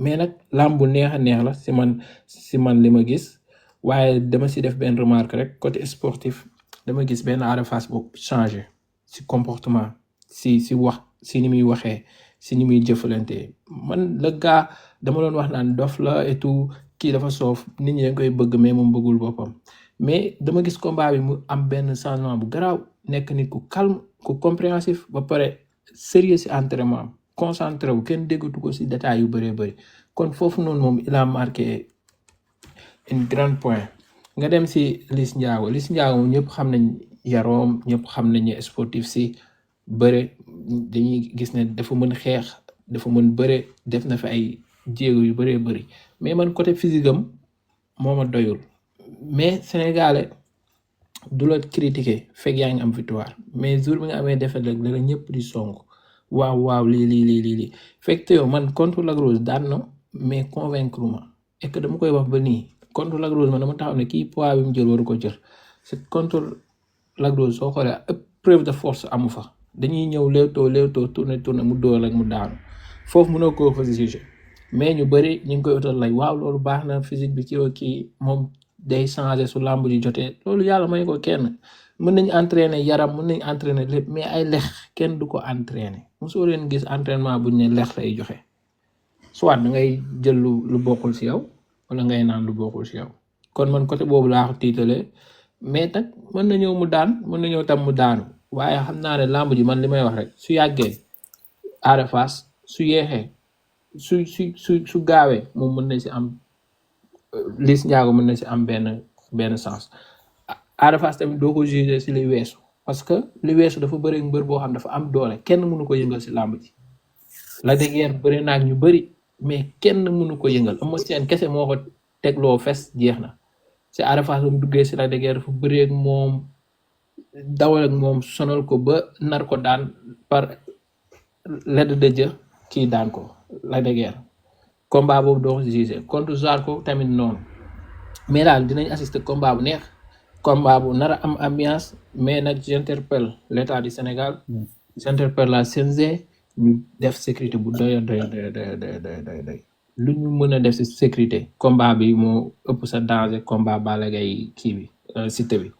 mais nag làmb bu neex a neex la si man li ma gis waaye dama si def benn remarque rek côté sportif dama gis benn Ada Fass bu changé si comportement si wax si ni muy waxee si ni muy jëfalante man la gars dama doon wax naan dof la et tout kii dafa soof nit ñi dañ koy bëgg mais moom bëggul boppam mais dama gis combat bi mu am benn changement bu garaaw nekk nit ku calme ku compréhensif ba pare sérieux si entraînement am concentré wu kenn déggatu ko si détails yu bëree bëri kon foofu noonu moom il a marqué une grande point nga dem si Liss Ndiago moom ñëpp xam nañ yaroom ñëpp xam nañ ne sportif si bëre dañuy gis ne dafa mën xeex dafa mën bëre def na fi ay jéego yu bëree bëri mais man côté physique am moo ma doyul mais sénégalais du la critiquer fekk yaa ngi am victoire mais jour bi nga amee défaite rek dala ñëpp di song waaw lii fekk te yow man contre Lac Rose daan na mais convaincre ma et que dama koy wax ba nii contre Lac Rose man dama taxaw ne kii poids bi mu jël waru ko jël c'est contre Lac Rose soo xoolee preuve de force amu fa dañuy ñëw léewtoo tourner mu dóor ak mu daanu foofu mënoo koo fa juger mais ñu bëri ñu ngi koy utal lay waaw loolu baax na physique bi kii moom day changer su làmb ji jotee loolu yàlla may ko kenn mën nañ entraîner yaram mën nañ entraîner lépp mais ay lex kenn du ko entraîner mosoo leen gis entraînement buñ ne lex lay joxe soit da ngay jël lu bokkul si yow wala ngay naan lu bokkul si yow kon man côté boobu laa ko tiitalee mais nag mën na ñëw mu daan mën na ñëw tam mu daanu waaye xam naa ne làmb ji man li may wax rek su yàggee Ada Fass su yeexee su gaawee moom mën na si am Liss Ndiago mën na si am benn sens Ada Fass tamit doo ko juger si li weesu parce que li weesu dafa bëri mbër boo xam dafa am doole kenn mënu ko yëngal si làmb ji Lac de Guiers bëri naag ñu bëri mais kenn mënu ko yëngal Eumeu Sène kese moo ko tegloo fes jeex na si Ada Fass mu duggee si Lac de Guiers dafa bëri ak moom dawal ak moom sonal ko ba nar ko daan par l'aide de Dieu kii daan ko Lac de Guiers combat boobu doo ko juger contre Zarko tamit noonu mais daal dinañ assister combat bu neex combat bu nar a am ambiance mais nag j'interpelle l'état du Sénégal j'interpelle la CNG ñu def sécurité bu doy lu ñu mën a def si sécurité combat bi moo ëpp sa danger combat Balla Gaye kii bi Siteu bi